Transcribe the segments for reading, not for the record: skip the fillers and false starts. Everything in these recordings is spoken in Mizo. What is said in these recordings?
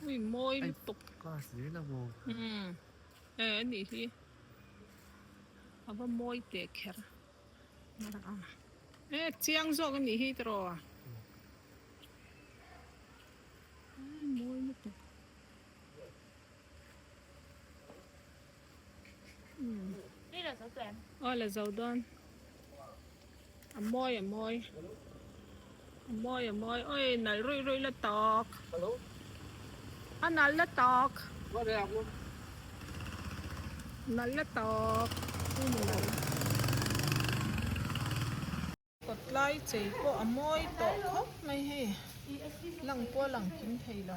Ui mawi lutuk. Umm e anih hi a va mawi teh kher e chiang zawk anih hi tiraw mawi lutuk. Aw la zo dawn a mawi a mawi a mawi a mawi awi nalh ruih ruih la tawk a nalh la tawk nalh la tawk. Kawtlai chei pawh a mawi tawh khawp mai hei lang pawh a lang kim thei lo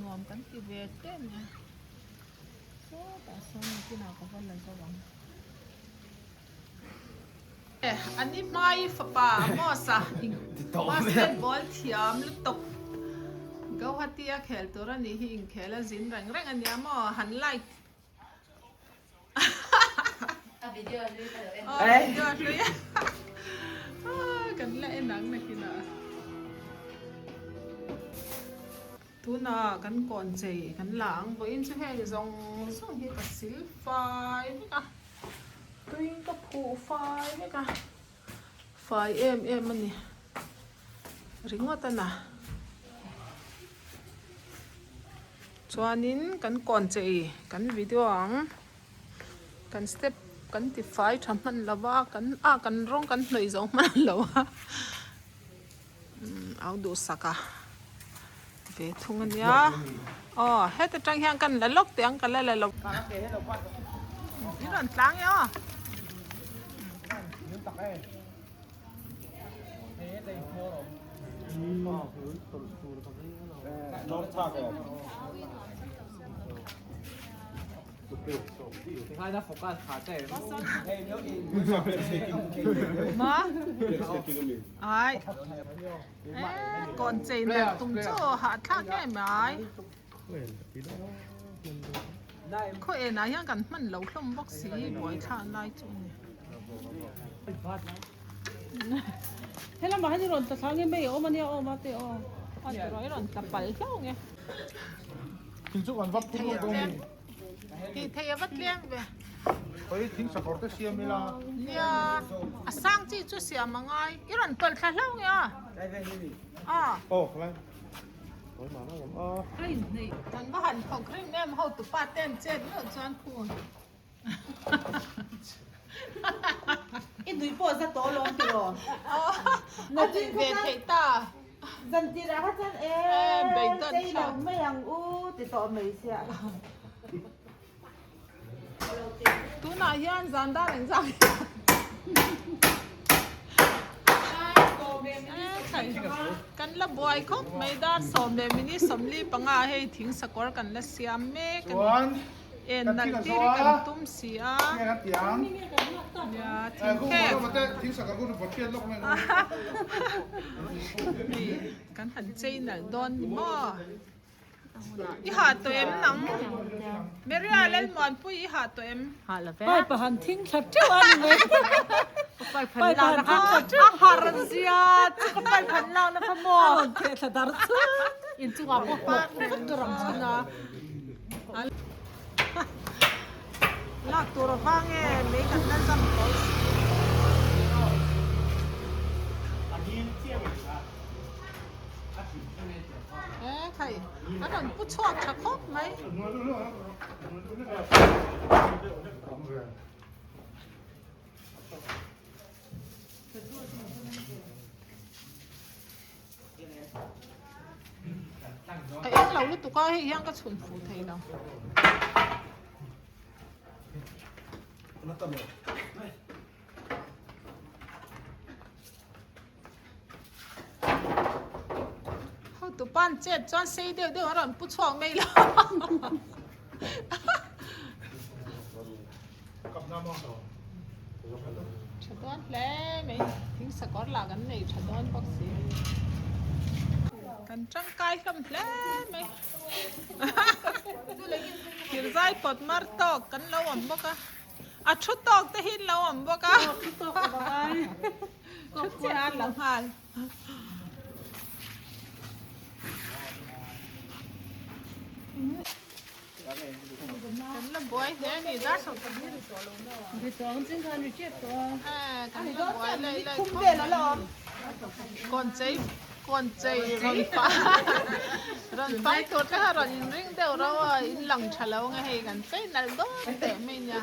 nuam kan ti ve hle mai a sawtah sawn nakinah ka va la zo ang a ni hmai fapa Amos a basketball thiam lutuk Guwahati a khel tur a nih hi inkhel a zin reng reng a nia maw han like A video hlui ka lo en. Aw video hlui kan la en ang nakin ah. Tuna kan kawn chei kan la ang vawiin chu heng zawng zawng hi ka sil fai vek a tui ka phuh fai vek a fai em em a ni ringawt a na. Chuanin kan kawn che i kan video ang kan step kan ti fai tha hman lo va kan ah kan rawng kan hnawih zo hman lo a umm au duhsak a ve thung a nia aw heta tang hian kan la lawk teh ang ka la la lo i rawn tlang e aw. Ai còn chei nalh tum chu hahthlak em mai khaw enah hian kan hman lo hlawm bawk si buaithlak lai chu a ni. Helamah hian i rawn tla thla nge mai a awm ania aw mate aw. A ti rawh i rawn tla palh hlauh nge. Thing chu kan vak phur lo dawn ni. Tih theih a va tlem ve. Khawi thing sakawr te siam ila. Nia a sang chi chu siam a ngai. I rawn tawlh thla hlauh nge a. A. Aw khalai. Kan va han thawk rim em ho tupa te an chet meuh chuan khu. I nui pawh za tawh lawm tiraw? A nui ve theih ta. Zan tirah kha chuan e chei lo mai ang u ti tawh mai sia. Tunah hian zan dar engzah Kan la buai khawp mai dar 15:45 hei thing sakawr kan la siam mek a ni. En nalh tir hi kan tum si a. Nia thingkhek. Hei kan han chei nalh dawn ni maw. I hah tawh em nang? Maria Lalmuanpui i hah tawh em? Hah lo ve. Pipe a han thing thla teuh a ni mai. Pipe han lak na kha. A har zia chu ka pipe han lak na kha maw. A rawn theh thla dar chu. Inchungah pawh hnawk vek ka rawn chhun a. Lak tur avang e mei kan la zam tawh si. E khai a rawn pu chhuak tha khawp mai. A eng lo lutuk a hei hian ka chhun fuh thei lo. Hotu pan chet chuan sei deuh deuh a rawn pu chhuak mai lo. Tha dawn hle mai thing sakawr lah kan nei tha dawn bawk si. Kan tangkai hlawm hle mai. Thirzai pawt mar tawk kan lo awm bawk a. A thu tawk te hi an lo awm bawk a. Thu chiah an lo nghal. buai hle a ni dar kan la buai lai lai khawp mai kawn chei kawn chei rawn fang rawn fang tur te kha rawn in ring deuh rauh a in lang tha lo ang e hei kan chei nalh dawn teh mai nia.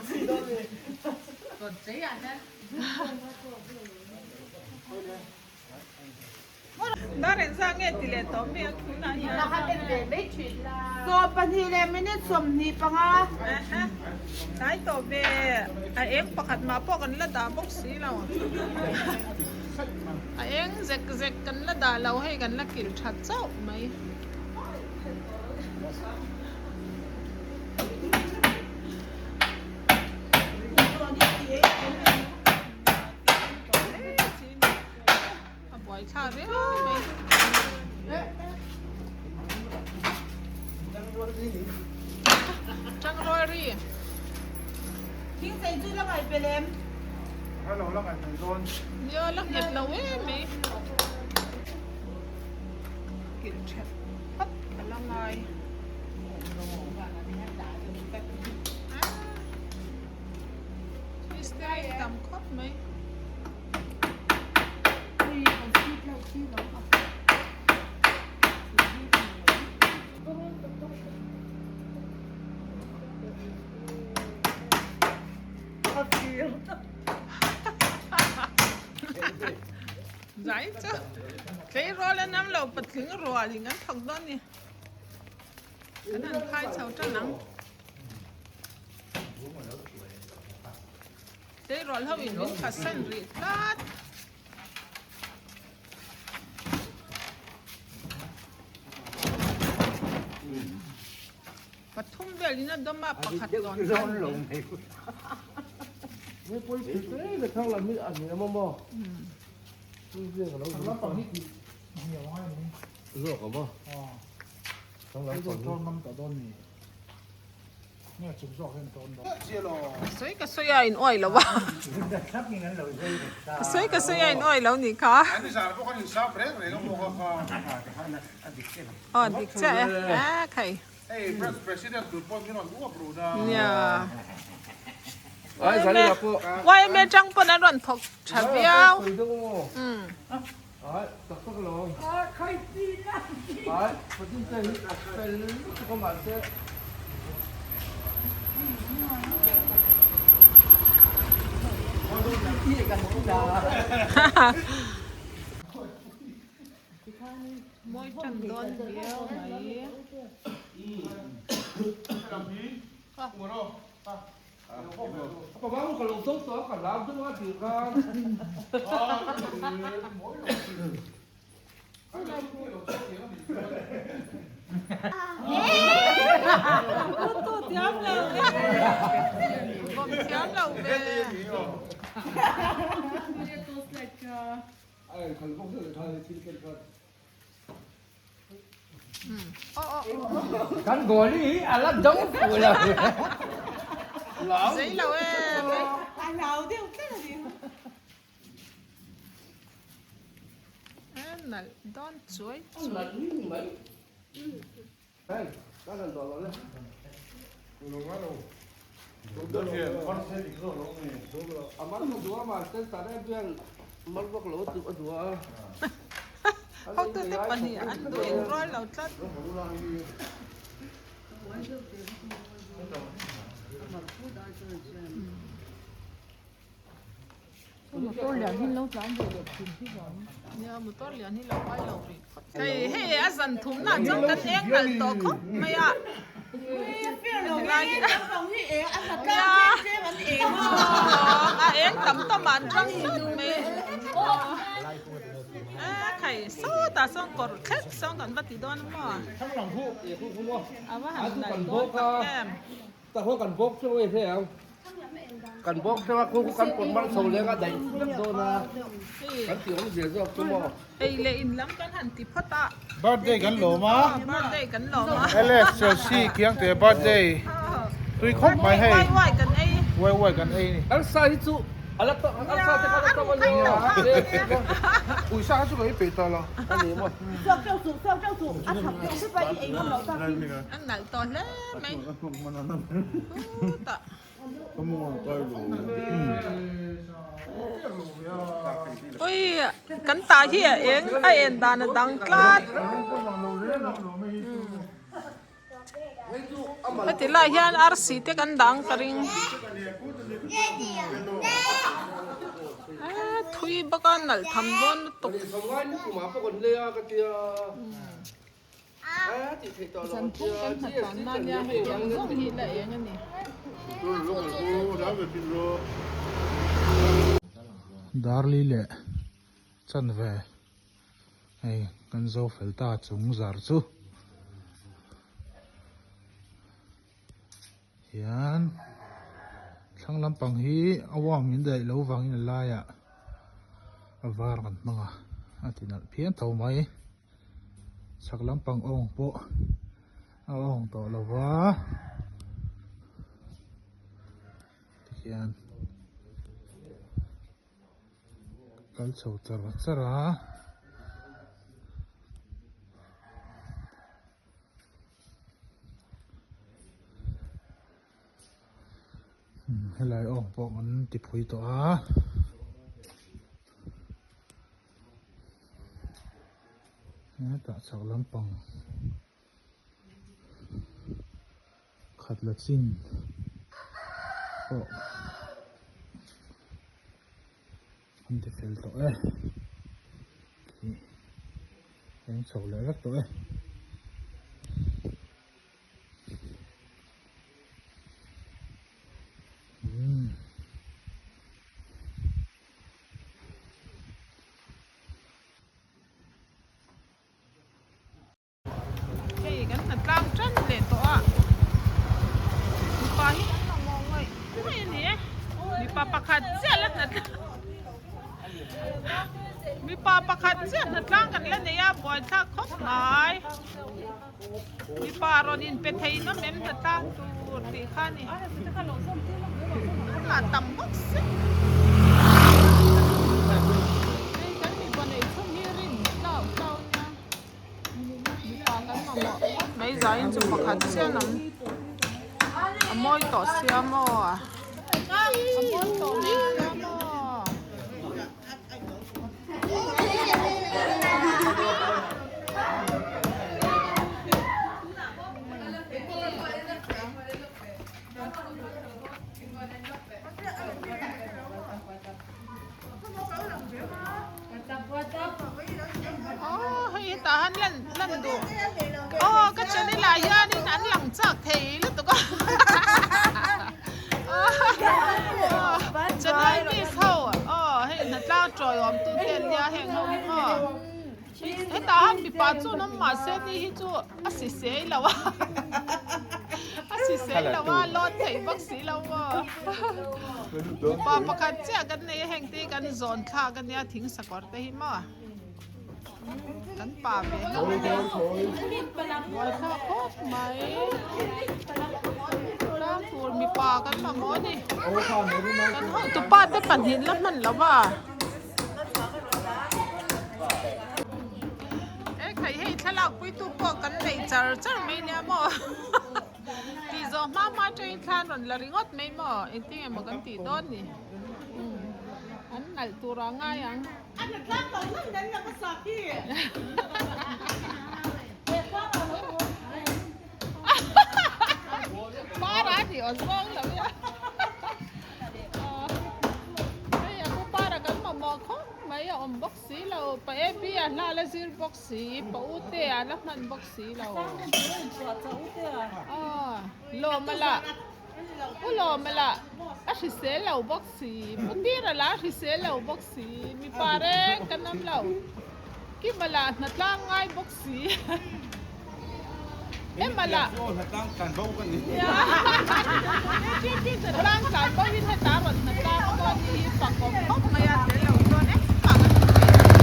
Dar engzah nge ti leh tawh mai ang tunah hian. 22:25. Tlai tawh ve a eng pakhat mah pawh kan la dah bawk si lo. A eng zek zek kan la dah lo hei kan la kilh tha chauh mai. A buai thla riau mai. Tangrual ri. Thing chei chu la ngaih pe lem. Hello la ngaih pe dawn. Nia la nghet lo em mai. Kilh that phawt a la ngai. Mistake tam khawp mai. Zai chu tleirawl an awm lo patling rual in an thawk dawn a ni an han khai chho tan ang. Tleirawl ho in min phatsan rih tlat. Pathum vel in a dawm a pakhat dawn khan. Sawi ka sawi a in uai lo a ka sawi ka sawi a in uai lo nih kha aw dik chiah e a khai nia yma tang pawn an rawn thawk tha viau umm. Mawi tan dawn viau mai. Bawm thiam lo ve. Kan goalie hi a la dang fuh lo. Zei lo e. A hlau deuh tlat a ni. E nalh dawn chuai chuai. Nalh ning mai. Hei, ka han dawh lo le. A mal ka duh a mahse Sarabian mal vak lo a duh a. Hotute pahnih an duh in rual lo tlat. Motor lian hi lo tlan ve leh thin hi vang. Nia motor lian hi lo ai lo rih phawt. Hei hei a zan thum na chuan kan eng nalh tawh khawp mai a. A eng tam tam ah an tang tlat mai. A khai sawtah sawn kawr thlek sawn kan va ti dawn a maw. A va han nalh dawn tak em. Ta ho kan bawk chu hle ang. Kan bawk chu a khu kan pawt mar chho leng a daih vek dawn a. Kan ti awm zia zawk chu maw. Ei leh in lam kan han ti phawt a. Birthday kan lawm a. Birthday kan lawm a. LS Chelsea Khiangte birthday tui khawp mai hei. Wai wai kan ei. Wai wai kan ei ni. Kan sa hi chu Nia, a ruh kha in lo kha. Uisa kha chu ka ei peih ta lo. A nalh tawh hle mai. Chutah. Ui, kan tah hi a eng a en dan a dang tlat. Heti lai hian arsi te kan dang ka ring. Thui bawk a nalh tham dawn lutuk. Zanphung kan hnatlan na nia hei ang zawng hi la eng a ni. Darli leh chanve hei kan zo fel ta chung zar chu hian thlang lampang hi a warm in daih loh vangin a laiah a var kan hmang a a ti nalh phian tho mai. Chhak lampang awng pawh a awng tawh lo va tikhian kal chho char char a. Helai awng pawh an ti phui tawh a. Hetah chhak lampang khat la chin pawh an ti fel tawh e tih eng chho leh vek tawh e. Hei kan hna tlang tan leh tawh a mipa hi an la ngawh ngawih ngawih a ni e mipa pakhat chiah la hna tlang mipa pakhat chiah hna tlang kan la nei a buaithlak khawp mai mipa rawn inpe thei nawm em hna tlang tur tih kha a ni a tam bawk si hei kan mipa neih chhun hi rin tlau tlau nia mipa kan mamawh mai zaiin chu pakhat chiah an awm a mawi tawh sia maw a mawi tawh mai sia maw. Aw hei hetah han lan lan duh aw ka channel ah hianin an lang chak thei lutuk a chennai miss ho aw hei hnatlang tawiawm tu te an nia heng ho hi maw hetah han mipa chu an awm mahse ni hi chu a si sei lo a a si sei lo a lawn thei bawk si lo maw mipa pakhat chiah kan nei a heng te hi kan zawn thlak a nia thing sakawr te hi maw kan pa ve hlauh a nia buaithlak khawp mai tlang tur mipa kan mamawh a ni kan hotupa te pahnih la hman lo va. E khai hei thlalak puitu pawh kan nei char char mai nia maw tih zawh hma hma atangin thla an rawn la ringawt mai maw engtin emaw kan tih dawn ni an nalh tur ah ngai ang. Para tih aw zawng lo ila. Hei a pu para kan mamawh khawp mai a awm bawk si lo pa e bi a hla la zir bawk si pa u te a la hman bawk si lo lawm a la u lawm a la a hrisel lo bawk si pu tir a la hrisel lo bawk si mipa reng kan awm lo kim a la hnatlang ngai bawk si. Emala hnatlang tlan bo in heta rawn hnatlang a maw ni hi fak awm khawp mai a tel lo chuan engmah kan ti thei lo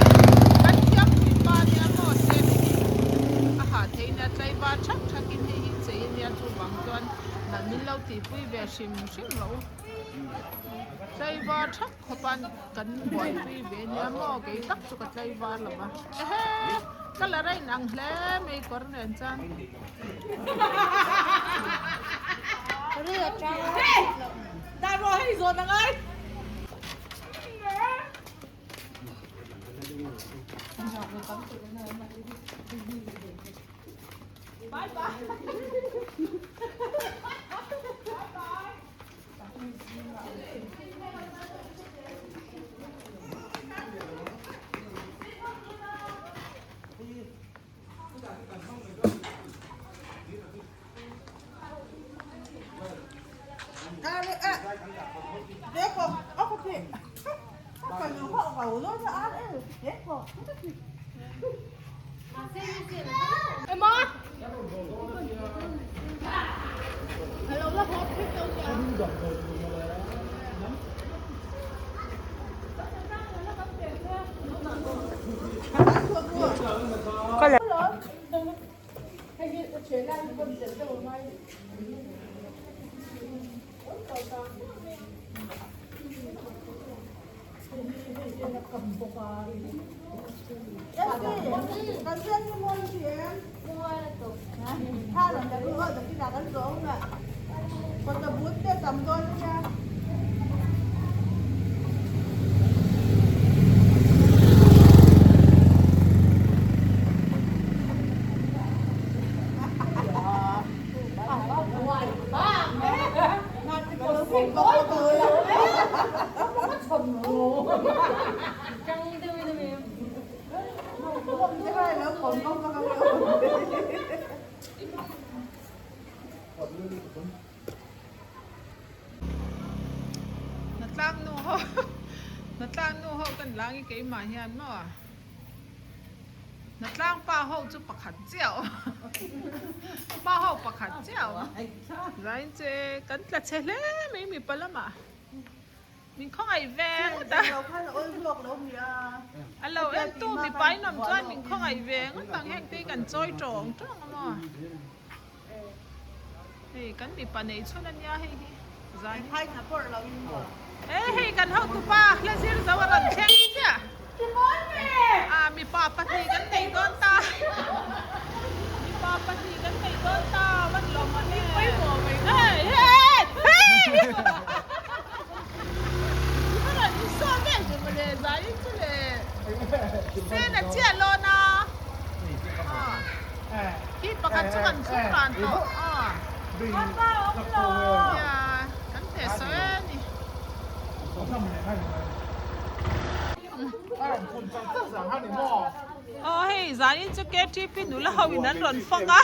kan thiam pui pa nia maw tlem hi a hah thei nia tlaivar thak thak in hei hi chei ania chuvang chuan min lo tihpui ve hrim hrim rawh u. Tlaivar thak khawp a kan buaipui ve nia maw kei tak chu ka tlaivar lo va ehe colour a inang hle mai kawr nen chuan. Bye bye. Hnatlang nu ho Hnatlang nu ho kan lang i keimah hian maw Hnatlang pa ho chu pakhat chiah aw pa ho pakhat chiah aw zain che kan tla chhe hle mai mipa lamah. Min khawngaih ve ngawt a. A lo entu mipa in awm chuan min khawngaih ve ngawt ang heng te hi kan chawi tawng tawng a maw. Hei kan mipa nei chhun a nia hei hi. Zan hi. E hei kan hotupa hla zir zo a rawn thleng chiah. A mipa pahnih kan nei dawn ta. Mipa pahnih kan nei dawn ta van lawm awm e. Hei hei hei. Sen a chiah lawn a khi pakhat chu kan thlung ran tawh a kan hne sawi a ni. Aw hei zanin chu KTP nula ho in an rawn fang a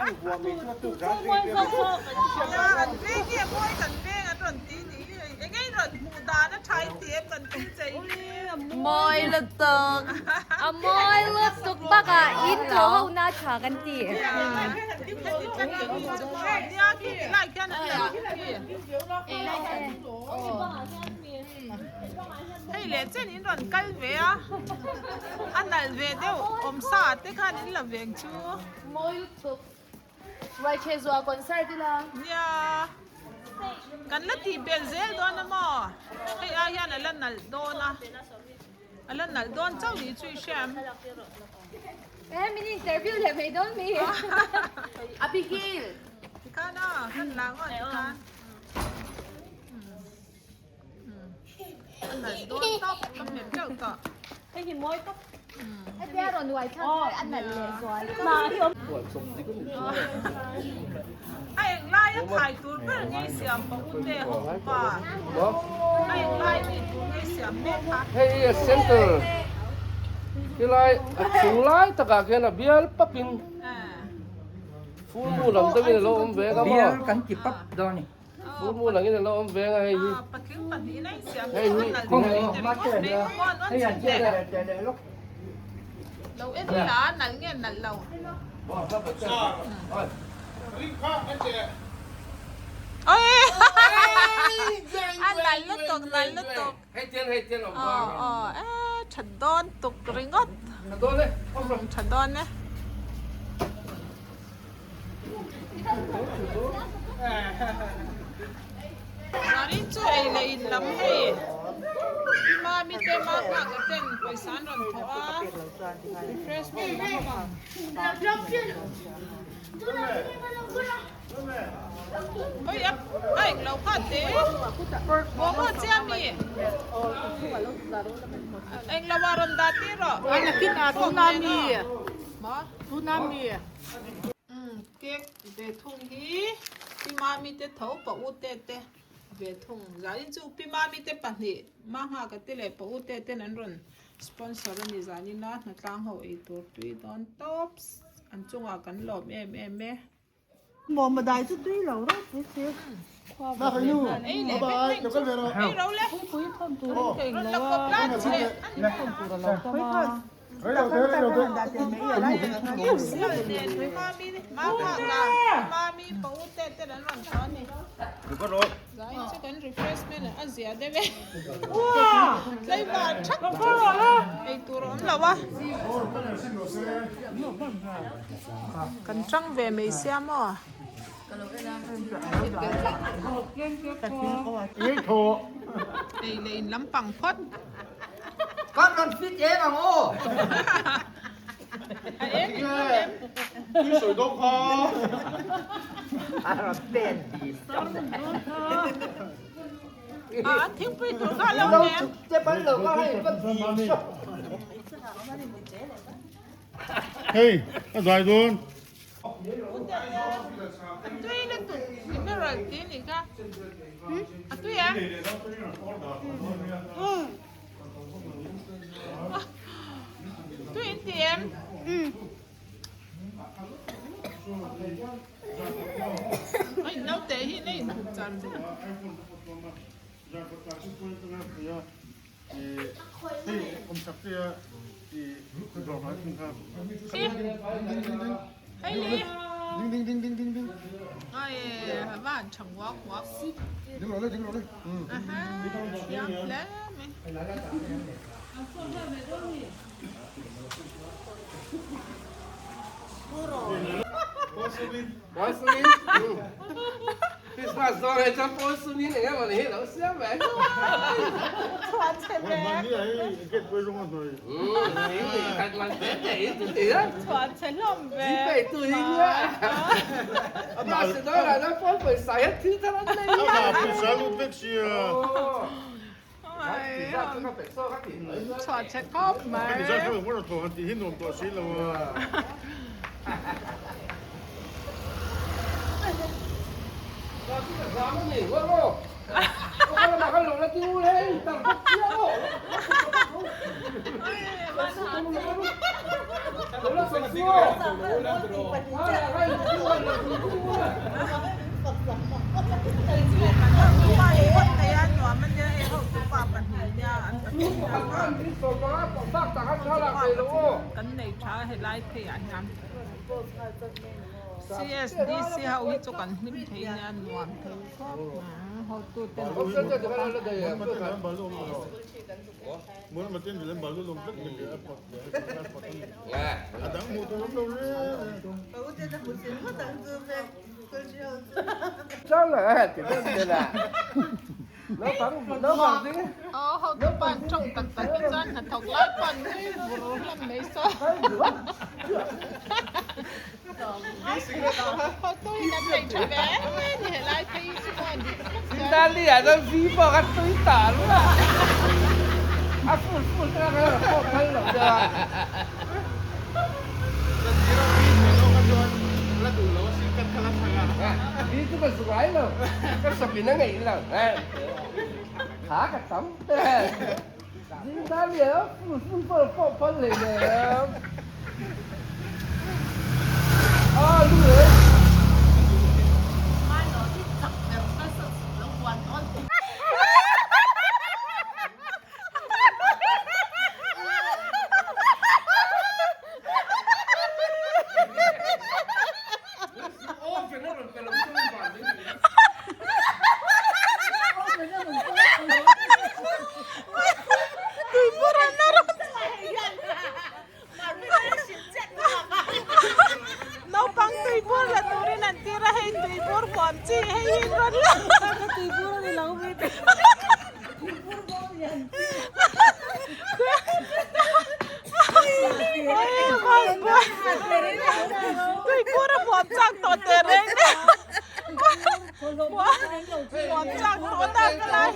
an veng hi a mawi kan veng an rawn ti ni eng nge in rawn hmuh dan a tha in ti em kan thil chei hi Mawi lutuk a mawi lutuk bakah in tlawh ho na tha kan ti. Hei leh chen in rawn kal ve a, a nalh ve deuh awm sa te khan in la veng chu. Mawi lutuk. Ruaichhe zuah concert ila. Nia, kan la tih belh zel dawn a maw? Hei ai hian a la nalh dawn a, a la nalh dawn chauh nih chu i hria em? Eh, min interview leh mai dawn mi. Abigail. Tikhan a, kan la ngawt tikhan. Hetia rawn uai thlak hi a nalh leh zual. A englai a thai tur ber ngei siam pa u te ho pa. A englai mi tur ngei siam mek kha. Hei hi a center tilai a chung lai takah khian a bial papin full moon ang deuhin a lo awm ve ang a maw. Bial kan ti pap dawn a ni. Full moon angin a lo awm ve ang a hei hi. Hei hi Hei tian hei tian awm vang. Tha dawn tuk ringawt. Tha dawn e. Tha dawn e. Zanin chu ei leh in lam. lam hei Pi Mami te Ma Nghaka ten pawisa an rawn thawh a refreshment lampang. Oi a a eng lo kha te maw maw che a mi eng lo a rawn dah tir rawh tuna mi tuna mi cake ve thung hi pi mami te tho pa u te te ve thung zanin chu pi mami te pahnih ma nghak te leh pa u te ten an rawn sponsor a ni zanin a hnatlang ho ei tur tui dawn tawp an chungah kan lawm em em e. Mawmadai chu tui lo rawh pui si. Ei leh vek reng chu ei ro le. Pui thawn tur in ka eng Rawn lo la a. kawp lan che. Thawn tur a lo tam a. Nen mami ma ka mami pa u te te an rawn thaw a ni. Zain chu kan refreshment a zia deuh e. Tlaivar thak ei tur a awm lo a. Kan tang ve mai sia maw. Ei leh in lampang phawt. Kan rawn fit em ang aw. A em in lo em. A rawn pen ti. A an thingpui tur kha lo Lo nem. chuk te ban lo kha hei ka ti. Hei, a zai dawn. A tui lutuk mineral tih a nih kha. A tui em? Tui in ti em? Ai naute hi nei in hup char char. Hei li. Ai van chang wak wak. Aha, thiam hle mai. Pawl Christmas dawn ai chuan pawl sumin eng emaw ni hi lo siam ve. Chhuan chhe ve. Chhuan chhe hlawm ve. Chhuan chhe khawp mai. Kan nei tha helai phei ah hian CSDC ho hi chu kan hlim thei nia nuam thei khawp mai hotu te Aw hotu pan tawng tak tak hi chuan hnathawk lai pawn nui vur hlawm mai saw. Hotu hi kan nei tha ve ni helai phei hi chu maw dik tak chuan. Naupang tuibur la turin an tir a, hei tuibur huam chi hei hi an rawn la. Hmuam chak tawh teh reng nen. Hmuam chak tawh tak ka lai.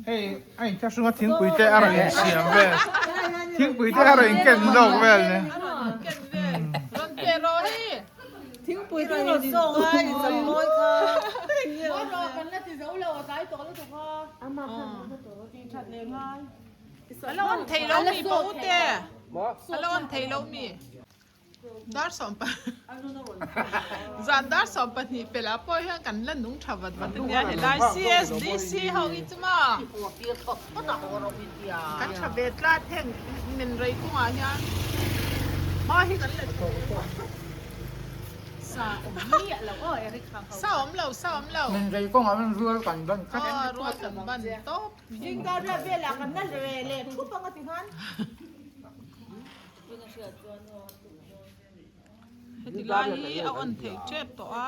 Hei a inthlahrung a thingpui te a rawn insiam vel thingpui te a rawn inken zawk vel ne. Dar sawm pa zan dar 12 pelah pawh hian kan la nung tha vat vat ania helai CSDC ho hi chu maw kan tha ve tlat heng min rei kawngah hian hma hi kan la sa awm lo sa awm lo Min rei kawngah hian rual kan ban tlat aw rual kan ban tawp. Heti lai hi a on theih tep tawh a.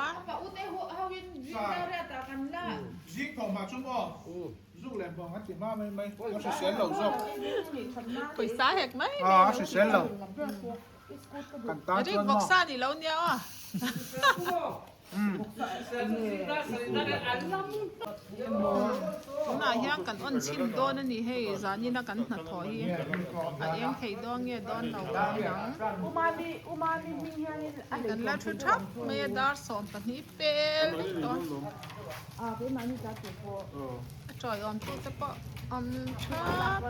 Zing thawh hma chu maw zuk leh bawng an ti hma mai mai a hrisel lo zawk. Pawisa hek mai a hrisel lo kan tan chuan maw. Vawksa ni lo nia aw. Tunah hian kan on chhin dawn a ni hei zanina kan hnathawh hi a eng thei dawn nge dawn lo kan en ang kan la thu thap mai a dar 12 pel vek tawh a tawiawm tu te pawh awm thap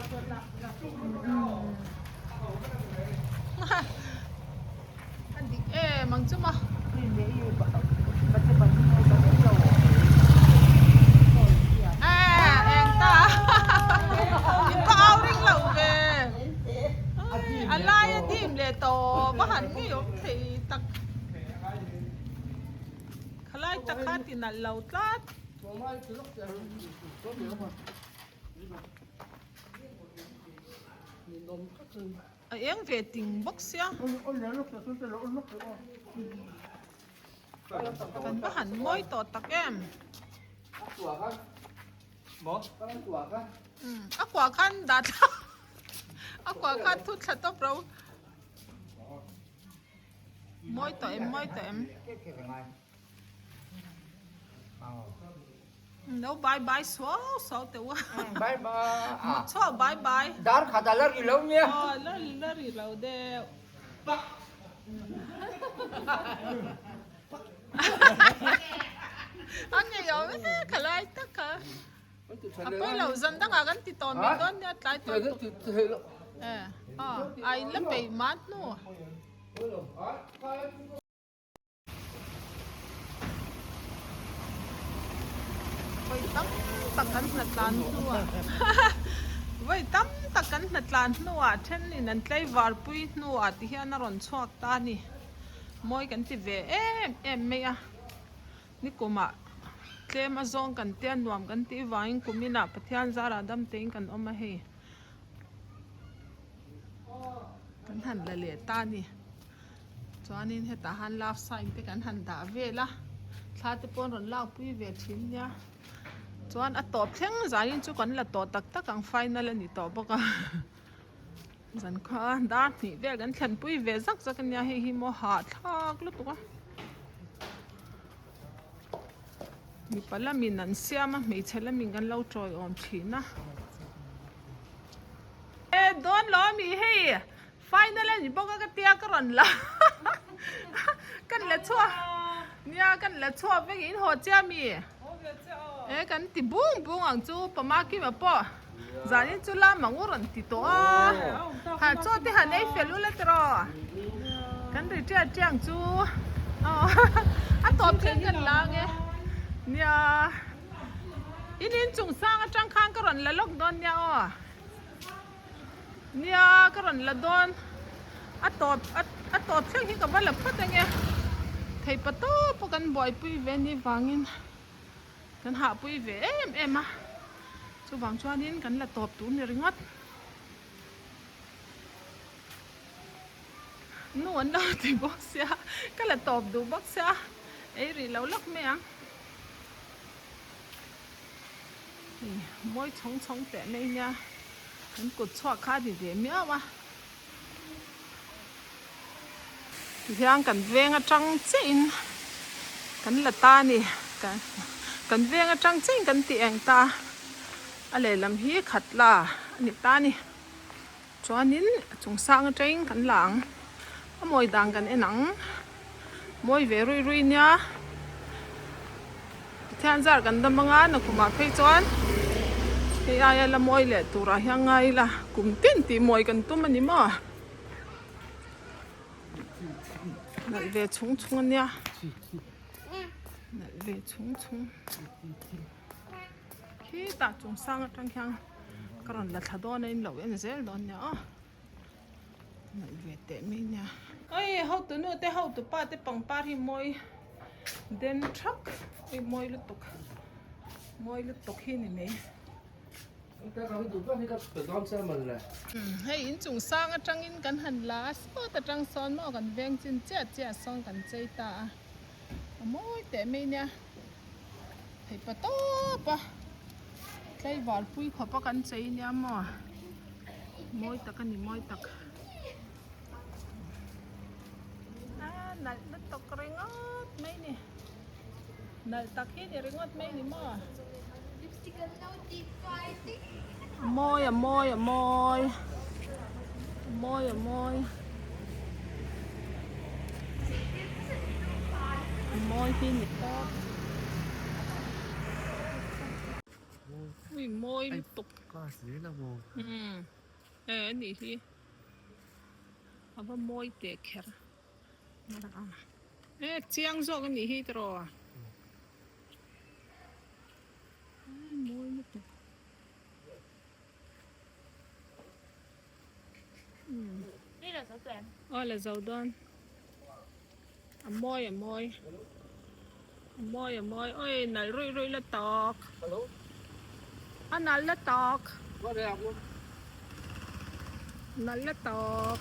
A dik em ang chu maw. Eng ta in va au ring lo ve a lai a dim leh tawp a han ngei awm thei tak khalai tak kha ti nalh lo tlat. A eng ve ting bawk sia. Kan va han mawi tawh tak em. A kua khan dah thla a kua khan thu thla tawp ro. Mawi tawh em mawi tawh em. No bye bye suau suau teh u a. Bye bye. Mut chhuak bye bye. Dar khat a la ri lo nia. Aw la la ri lo deuh. A ngei awm e kha lai tak kha. A pawi lo zan dangah kan ti tawh mai dawn nia tlai tawh tuk. E aw a in la peih mah hnu. Vawi tam tak kan hna tlan hnuah vawi tam tak kan hna tlan hnuah thenin an tlaivar pui hnuah ti hian a rawn chhuak ta a ni. Mawi kan ti ve em em mai a, nikumah tlem a zawng kan tia nuam kan tih vangin kuminah Pathian zarah dam tein kan awm a hei. Kan han la leh ta a ni. Chuanin hetah han love sign te kan han dah vel a, thla te pawh an rawn lak pui ve thin nia. Chuan a tawp thleng zanin chu kan la tawh tak tak ang final a ni tawh bawk a. Zan kha dar hnih vel kan thlen pui ve zak zak a nia hei hi maw hahthlak lutuk a. Mipa lamin an siam a hmeichhe lamin kan lo tawiawm thin a. E dawn lo a mi hei. Final a ni bawk a ka tia ka rawn la kan la chhuak nia kan la chhuak vek in haw chiah mi e kan ti bung bung ang chu pama kima pawh zanin chu lam ang u rawn ti tawh a ha chaw te han ei fel ula tiraw kan ri ṭiat ṭiat ang chu a tawp thleng kan la ang e nia in inchung sang atang khan ka rawn la lawk dawn nia aw. Nia ka rawn la dawn a tawp a tawp thleng hi ka va la phawt ange thei pa tawp a kan buaipui ve ni vangin kan hahpui ve em em a chuvang chuanin kan la tawp tur ni ringawt nu an lo ti bawk sia ka la tawp duh bawk sia ei rih lo lawk mai ang. Hei mawi chhawng chhawng teh mai nia kan kut chhuak kha a ni ve miau a tihian kan veng atang chiah in kan la ta a ni kan veng atang chiah in kan tih eng ta a lehlam hi khat la a ni ta a ni chuanin a chung sang atangin kan la ang a mawi dan kan en ang mawi ve rui rui nia Pathian zar kan dam anga nakumah phei chuan hei aia la mawi leh turah hian ngai ila kum tin tih mawi kan tum a ni maw nalh ve chhung chhung ania nalh ve chhung chhung khitah chung sang atang khian ka rawn la thla dawn a in lo en zel dawn nia aw nalh ve teh mai nia oi hotu nu te hotu pa te pangpar hi mawi den thak oi mawi lutuk mawi lutuk hi ni mai hei inchung sang atangin kan han la a sawt atang sawn maw kan veng chin chiah chiah sawn kan chei ta a a mawi teh mai nia. Thei pa tawp a tlaivar pui khawp a kan chei nia maw mawi tak a ni mawi tak a nalh lutuk ringawt mai ni nalh tak hi ni ringawt mai ni maw a mawi a mawi a mawi a mawi a mawi. Mawi hi ni tawp. Ui mawi lutuk. Umm e anih hi a va mawi teh kher e chiang zawk anih hi tiraw mawi lutuk. Aw la zo dawn a mawi a mawi A mawi a mawi oi nalh ruih ruih la tawk a nalh la tawk nalh la tawk.